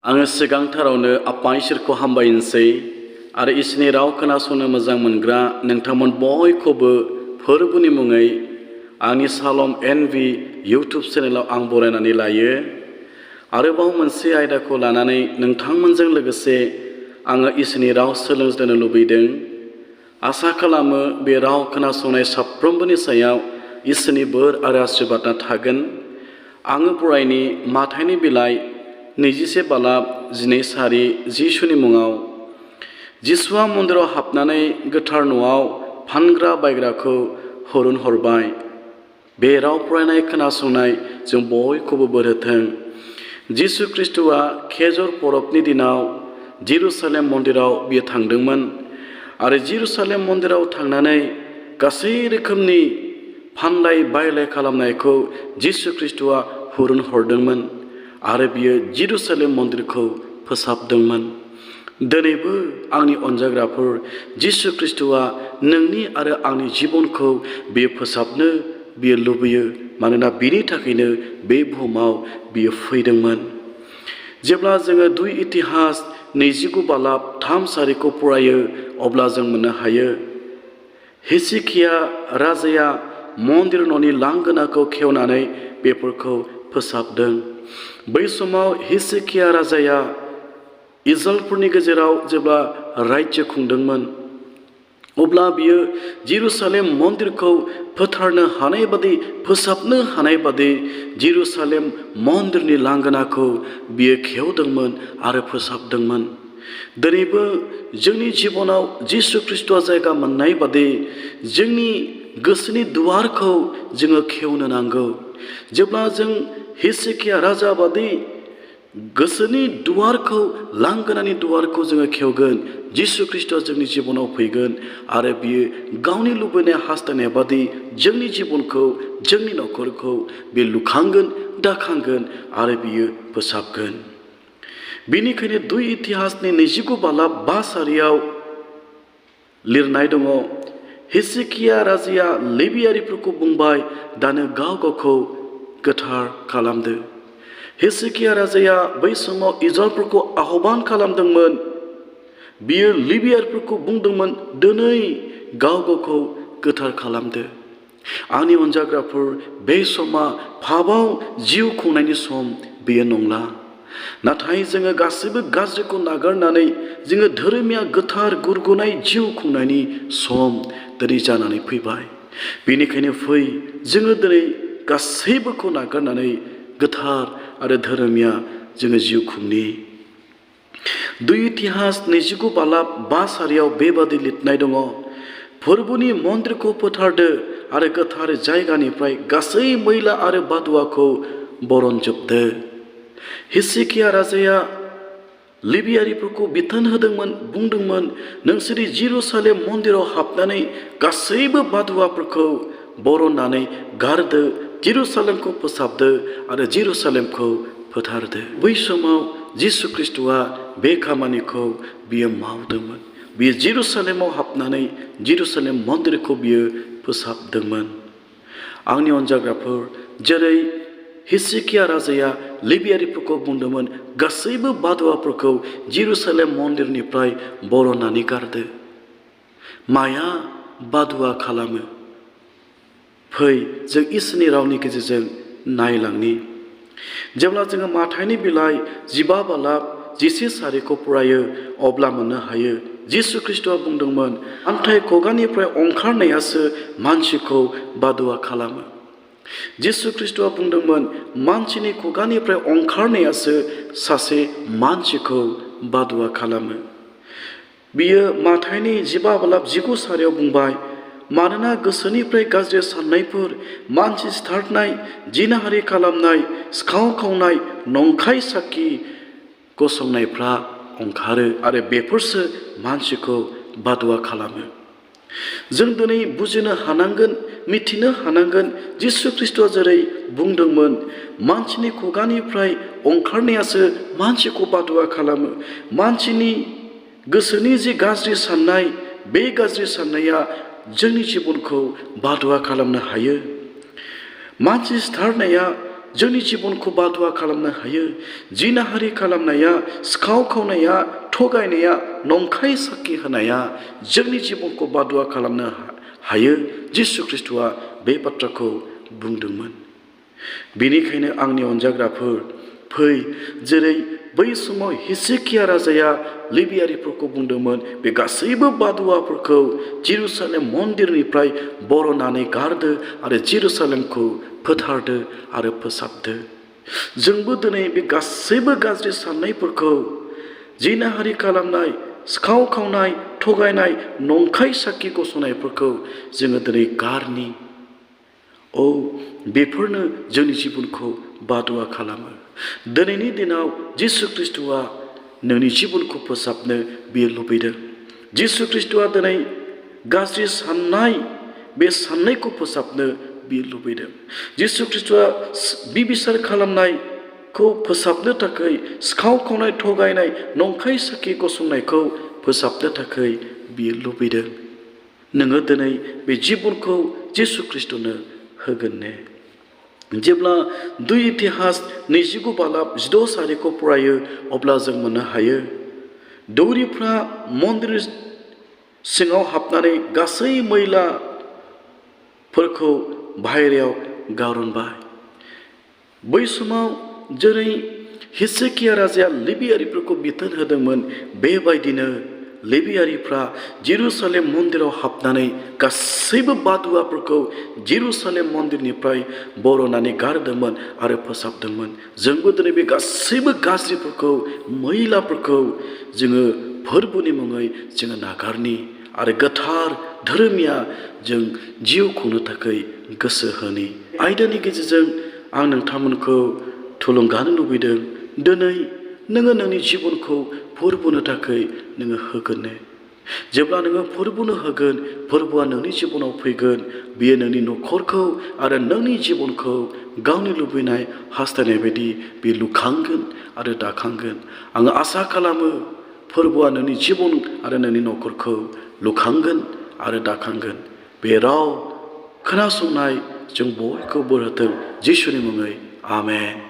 आङो सिगांथारावनो आफा इसोरखौ हामबायनोसै आरो इसोरनि राव खोनासंनो मोजां मोनग्रा नोंथांमोन बयखौबो फोरबोनि मुङै आंनि सालम एनभि इउटुब चेनेलाव आं बरायनानै लायो। आरोबाव मोनसे आयदाखौ लानानै नोंथांमोनजों लोगोसे आङो इसोरनि राव सोलोंज्लायनो लुबैदों। आसा खालामो बे राव खोनासंनाय साफ्रोमबोनि सायाव इसोरनि बोर आरो आशीर्बादआ थागोन। आङो फरायनि माथाइनि बिलाइ 21 बालाब 12 सारि जिसुनि मुङाव। जिसुआ मन्दिराव हाबनानै गोथार न'आव फानग्रा बायग्राखौ हुरुन हरबाय। बे राव फरायनाय खोनासंनाय जों बयखौबो बोर होथों। जिसु ख्रिस्ट'आ खेजर परबनि दिनाव जेरुसालेम मन्दिराव बियो थांदोंमोन आरो जेरुसालेम मन्दिराव थांनानै गासै रोखोमनि फानलाय बायलाय खालामनायखौ जिसु ख्रिस्ट'आ हुरुन हरदोंमोन आरो बियो जेरुसालेम मन्दिरखौ फोसाबदोंमोन। दिनैबो आंनि अनजाग्राफोर, जिसु ख्रिस्ट'आ नोंनि आरो आंनि जिबनखौ बियो फोसाबनो बियो लुबैयो। मानोना बिनि थाखायनो बे बुहुमाव बियो फैदोंमोन। जेब्ला जोङो 2 इतिहास 29 बालाब 3 सारिखौ फरायो अब्ला जों मोननो हायो। हिजकिया राजाया मन्दिर न'नि लांगोनाखौ खेवनानै बेफोरखौ फोसाबदों। बै समाव हिजकिया राजाया इजराइलफोरनि गेजेराव जेब्ला रायजो खुंदोंमोन अब्ला बियो जेरुसालेम मन्दिरखौ फोथारनो हानाय बादि फोसाबनो हानाय बादि जेरुसालेम मन्दिरनि लांगोनाखौ बियो खेवदोंमोन आरो फोसाबदोंमोन। दिनैबो जोंनि जिबनाव जिसु ख्रिस्ट'आ जायगा मोननाय बादि जोंनि गोसोनि दुवारखौ जोङो खेवनो नांगौ। जेब्ला जों हिजकिया राजा बादि गोसोनि दुवारखौ लांगोनानि दुवारखौ जोङो खेवगोन, जिसु ख्रिस्ट'आ जोंनि जिबनाव फैगोन आरो बियो गावनि लुबैनाय हास्थायनाय बादि जोंनि जिबनखौ जोंनि न'खरखौ बे लुखांगोन, दाखांगोन आरो बियो फोसाबगोन। बेनिखायनो 2 इतिहासनि 29 बालाब 5 सारियाव लिरनाय दङ, हिजकिया राजाया लेबियारिफोरखौ बुंबाय, दानो गाव गावखौ गोथार खालामदो। हिजकिया राजाया बै समाव इजराइलफोरखौ आह्वान खालामदोंमोन। बियो लेबियारिफोरखौ बुंदोंमोन, दिनै गाव गावखौ गोथार खालामदो। आंनि अनजाग्राफोर, बे समा पापाव जिउ खुंनायनि सम बेयो नंला। नाथाय जोङो गासैबो गाज्रिखौ नागारनानै जोङो धोरोमिया गोथार गुरगुनाय जिउ खुंनायनि सम दिनै जानानै फैबाय। बेनिखायनो फै जोङो दिनै गासैबोखौ नागारनानै गोथार आरो धोरोमिया जोङो जिउ खुंनि। 2 इतिहास 29 बालाब 5 सारियाव बेबादि लिरनाय दङ, फोरबोनि मन्दिरखौ फोथारदो आरो गोथार जायगानिफ्राय गासै मैला आरो बादुवाखौ बरनजोबदो। हिजकिया राजाया लेबियारिफोरखौ बिथोन होदोंमोन, बुंदोंमोन, नोंसोरनि जेरुसालेम मन्दिराव हाबनानै गासैबो बादुवाफोरखौ बरननानै गारदो, जेरुसालेमखौ फोसाबदो आरो जेरुसालेमखौ फोथारदो। बै समाव जिसु ख्रिस्ट'आ बे खामानिखौ बियो मावदोंमोन। बियो जेरुसालेमाव हाबनानै जेरुसालेम मन्दिरखौ बियो फोसाबदोंमोन। आंनि अनजाग्राफोर, जेरै हिजकिया राजाया लेबियारिफोरखौ बुंदोंमोन, गासैबो बादुवाफोरखौ जेरुसालेम मन्दिरनिफ्राय बरननानै गारदो। माया बादुवा खालामो? फै जों इसोरनि रावनि गेजेरजों नायलांनि। जेब्ला जोङो माथाइनि बिलाइ 15 बालाब 11 सारिखौ फरायो अब्ला मोननो हायो, जिसु ख्रिस्ट'आ बुंदोंमोन, हान्थाय खुगानिफ्राय ओंखारनायासो मानसिखौ बादुवा खालामो। जिसु ख्रिस्ट'आ बुंदोंमोन, मानसिनि खुगानिफ्राय ओंखारनायासो सासे मानसिखौ बादुवा खालामो। बियो माथाइनि 15 बालाब 19 सारियाव बुंबाय, मानोना गोसोनिफ्राय गाज्रि साननायफोर, मानसि सिथारनाय, जिनाहारि खालामनाय, सिखाव खावनाय, नंखाय साखि गसंनायफ्रा ओंखारो आरो बेफोरसो मानसिखौ बादुवा खालामो। जों दिनै बुजिनो हानांगोन, मिथिनो हानांगोन, जिसु ख्रिस्ट'आ जेरै बुंदोंमोन, मानसिनि खुगानिफ्राय ओंखारनायासो मानसिखौ बादुवा खालामो। मानसिनि गोसोनि जि गाज्रि साननाय, बे गाज्रि साननाया जोंनि जिबनखौ बादुवा खालामनो हायो। मानसि सिथारनाया जोंनि जिबनखौ बादुवा खालामनो हायो। जिनाहारि खालामनाया, सिखाव खावनाया, थगायनाया, नंखाय साखि होनाया जोंनि जिबनखौ बादुवा खालामनो हायो। जिसु ख्रीष्टआ बे बाथ्राखौ बुंदोंमोन। बेनिखायनो आंनि अनजाग्राफोर, फै, जेरै बै समाव हिजकिया राजाया लेबियारिफोरखौ बुंदोंमोन, बे गासैबो बादुवाफोरखौ जेरुसालेम मन्दिरनिफ्राय बर'नानै गारदो आरो जेरुसालेमखौ फोथारदो आरो फोसाबदो। जोंबो दिनै बे गासैबो गाज्रि साननायफोरखौ, जिनाहारि खालामनाय, सिखाव खावनाय, थगायनाय, नंखाय साखि गसंनायफोरखौ जोङो दिनै गारनि। बेफोरनो जोंनि जिबनखौ बादुवा खालामो। दिनैनि दिनाव जिसु ख्रीष्टआ नोंनि जिबनखौ फोसाबनो बियो लुबैदों। जिसु ख्रीष्टआ दिनै गाज्रि साननाय, बे साननायखौ फोसाबनो बियो लुबैदों। जिसु ख्रीष्टआ बिबिसार खालामनायखौ फोसाबनो थाखाय, सिखाव खावनाय, थगायनाय, नंखाय साखि गसंनायखौ फोसाबनो थाखाय बियो लुबैदों। नोङो दिनै बे जिबनखौ जिसु ख्रीष्टनो होगोन ने? जेब्ला 2 इतिहास 29:16 फरायो, अब्ला जों मोननो हायो, दौरिफ्रा मन्दिर सिङाव हाबनानै गासै मैलाफोरखौ बाहेरायाव गारहरबाय। बै समाव जेरै हिजकिया राजाया लेबियारिफोरखौ बिथोन होदोंमोन, बेबायदिनो लेबियारिफ्रा जेरुसालेम मन्दिराव हाबनानै गासैबो बादुवाफोरखौ जेरुसालेम मन्दिरनिफ्राय बर'नानै गारदोंमोन आरो फोसाबदोंमोन। जोंबो दिनै बे गासैबो गाज्रिफोरखौ, मैलाफोरखौ जोङो फोरबोनि मुङै जोङो नागारनि आरो गोथार धोरोमिया जों जिउ खुंनो थाखाय गोसो होनि। आयदानि गेजेरजों आं नोंथांमोनखौ थुलुंगानो लुबैदों, दिनै नोङो नोंनि जिबनखौ फोरबोनो थाखाय नोङो होगोन ने? जेब्ला नोङो फोरबोनो होगोन, फोरबोआ नोंनि जिबनाव फैगोन, बियो नोंनि न'खरखौ आरो नोंनि जिबनखौ गावनि लुबैनाय, हास्थायनाय बायदि बे लुखांगोन आरो दाखांगोन। आङो आसा खालामो फोरबोआ नोंनि जिबन आरो नोंनि न'खरखौ लुखांगोन आरो दाखांगोन। बे राव खोनासंनाय जों बयखौबो बोर होथों, जिसुनि मुङै आमेन।